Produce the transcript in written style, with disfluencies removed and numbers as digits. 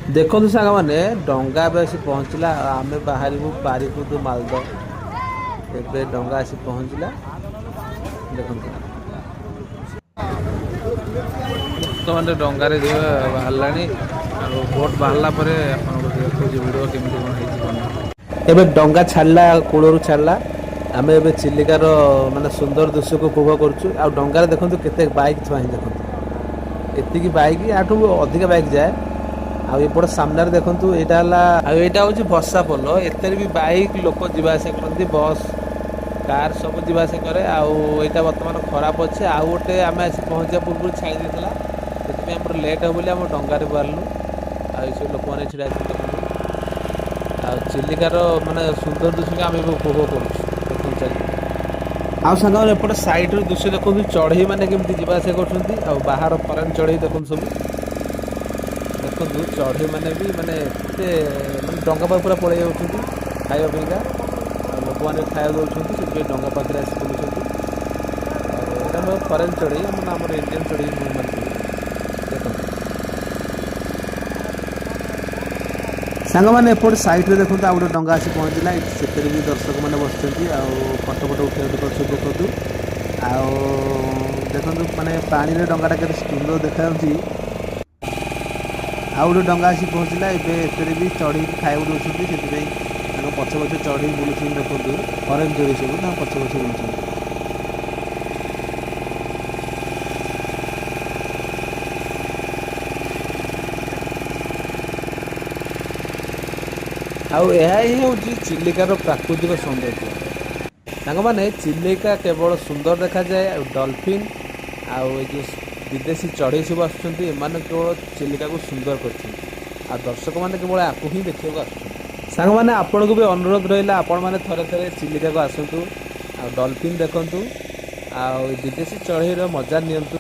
ଦେଖନ୍ତୁ ସାଙ୍ଗମାନେ, ଡଙ୍ଗା ଏବେ ଆସି ପହଞ୍ଚିଲା ଆଉ ଆମେ ବାହାରିବୁ ପାରିକୁଦ ମାଲଦ। ଏବେ ଡଙ୍ଗା ଆସି ପହଞ୍ଚିଲା, ଦେଖନ୍ତୁ। ବର୍ତ୍ତମାନ ଡଙ୍ଗାରେ ଯିବା ବାହାରିଲାଣି ଆଉ ବୋଟ୍ ବାହାରିଲା ପରେ ଆପଣଙ୍କୁ ଦେଖାଉଛି ଭିଡ଼ିଓ କେମିତି କ'ଣ ହେଇଛି କ'ଣ। ଏବେ ଡଙ୍ଗା ଛାଡ଼ିଲା, କୂଳରୁ ଛାଡ଼ିଲା। ଆମେ ଏବେ ଚିଲିକାର ମାନେ ସୁନ୍ଦର ଦୃଶ୍ୟକୁ ଉପଭୋଗ କରୁଛୁ। ଆଉ ଡଙ୍ଗାରେ ଦେଖନ୍ତୁ କେତେ ବାଇକ୍ ଥୁଆ ହେଇଛି। ଦେଖନ୍ତୁ, ଏତିକି ବାଇକ୍, ୟାଠୁ ଅଧିକା ବାଇକ୍ ଯାଏ। ଆଉ ଏପଟ ସାମ୍ନାରେ ଦେଖନ୍ତୁ, ଏଇଟା ହେଲା ଆଉ ଏଇଟା ହେଉଛି ଭସା ପୋଲ। ଏଥିରେ ବି ବାଇକ୍, ଲୋକ ଯିବା ଆସିବା କରନ୍ତି, ବସ୍, କାର୍ ସବୁ ଯିବା ଆସିବା କରେ। ଆଉ ଏଇଟା ବର୍ତ୍ତମାନ ଖରାପ ଅଛି। ଆଉ ଗୋଟେ ଆମେ ଆସି ପହଞ୍ଚିବା ପୂର୍ବରୁ ଛାଡ଼ି ଦେଇଥିଲା। ସେଥିପାଇଁ ଆମର ଲେଟ୍ ହେବ ବୋଲି ଆମ ଡଙ୍ଗାରେ ବାହାରିଲୁ। ଆଉ ଏସବୁ ଲୋକମାନେ ଛିଡ଼ା ହେଇଛନ୍ତି, ଦେଖନ୍ତୁ। ଆଉ ଚିଲିକାର ମାନେ ସୁନ୍ଦର ଦୃଶ୍ୟକୁ ଆମେ ଏବେ ଉପଭୋଗ କରୁଛୁ, ଦେଖନ୍ତୁ ଚାଲି। ଆଉ ସାଙ୍ଗମାନେ, ଏପଟେ ସାଇଡ଼ର ଦୃଶ୍ୟ ଦେଖନ୍ତୁ, ଚଢ଼େଇ ମାନେ କେମିତି ଯିବା ଆସିବା କରୁଛନ୍ତି। ଆଉ ବାହାର ଫରେନ୍ ଚଢ଼େଇ ଦେଖନ୍ତୁ ସବୁ। ଦେଖନ୍ତୁ, ଚଢ଼େଇ ମାନେ ବି ମାନେ ଏତେ ମାନେ ଡଙ୍ଗା ପାଖ ପୁରା ପଳେଇ ଯାଉଛନ୍ତି ଖାଇବା ପାଇଁକା। ଆଉ ଲୋକମାନେ ଖାଇବାକୁ ଦେଉଛନ୍ତି, ସେଥିପାଇଁ ଡଙ୍ଗା ପାଖରେ ଆସି ବୁଲୁଛନ୍ତି। ଆଉ ଏଇଟା ଆମର ଫରେନ୍ ଚଢ଼େଇ, ଆମର ଇଣ୍ଡିଆନ୍ ଚଢ଼େଇ ନୁହେଁ ମାନେ ସବୁ। ଦେଖନ୍ତୁ ସାଙ୍ଗମାନେ, ଏପଟେ ସାଇଡ଼ରେ ଦେଖନ୍ତୁ, ଆଉ ଗୋଟେ ଡଙ୍ଗା ଆସି ପହଞ୍ଚିଲା ଏଠି। ସେଥିରେ ବି ଦର୍ଶକମାନେ ବସିଛନ୍ତି ଆଉ ଫଟୋ ଫଟୋ ଉଠେଇବା ଉଠି କରୁଛନ୍ତି, ଦେଖନ୍ତୁ। ଆଉ ଦେଖନ୍ତୁ, ମାନେ ପାଣିରେ ଡଙ୍ଗାଟା କେତେ ସୁନ୍ଦର ଦେଖାଯାଉଛି। ଆଉ ଗୋଟେ ଡଙ୍ଗା ଆସି ପହଞ୍ଚିଲା ଏବେ। ଏଥିରେ ବି ଚଢ଼େଇକି ଖାଇବାକୁ ଦେଉଛନ୍ତି, ସେଥିପାଇଁ ତାଙ୍କ ପଛେ ପଛେ ଚଢ଼େଇ ବୁଲୁଛନ୍ତି। ଦେଖନ୍ତୁ, ଫରେନ୍ ଚଢ଼େଇ ସବୁ ତାଙ୍କ ପଛେ ପଛେ ବୁଲୁଛନ୍ତି। ଆଉ ଏହା ହିଁ ହେଉଛି ଚିଲିକାର ପ୍ରାକୃତିକ ସୌନ୍ଦର୍ଯ୍ୟ। ସାଙ୍ଗମାନେ, ଚିଲିକା କେବଳ ସୁନ୍ଦର ଦେଖାଯାଏ ଆଉ ଡଲଫିନ୍ ଆଉ ଏ ଯେଉଁ ବିଦେଶୀ ଚଢ଼େଇ ସବୁ ଆସୁଛନ୍ତି, ଏମାନେ କେବଳ ଚିଲିକାକୁ ସୁନ୍ଦର କରିଛନ୍ତି। ଆଉ ଦର୍ଶକମାନେ କେବଳ ଆକୁ ହିଁ ଦେଖିବାକୁ ଆସୁଛନ୍ତି। ସାଙ୍ଗମାନେ, ଆପଣଙ୍କୁ ବି ଅନୁରୋଧ ରହିଲା, ଆପଣମାନେ ଥରେ ଥରେ ଚିଲିକାକୁ ଆସନ୍ତୁ ଆଉ ଡଲଫିନ୍ ଦେଖନ୍ତୁ ଆଉ ବିଦେଶୀ ଚଢ଼େଇର ମଜା ନିଅନ୍ତୁ।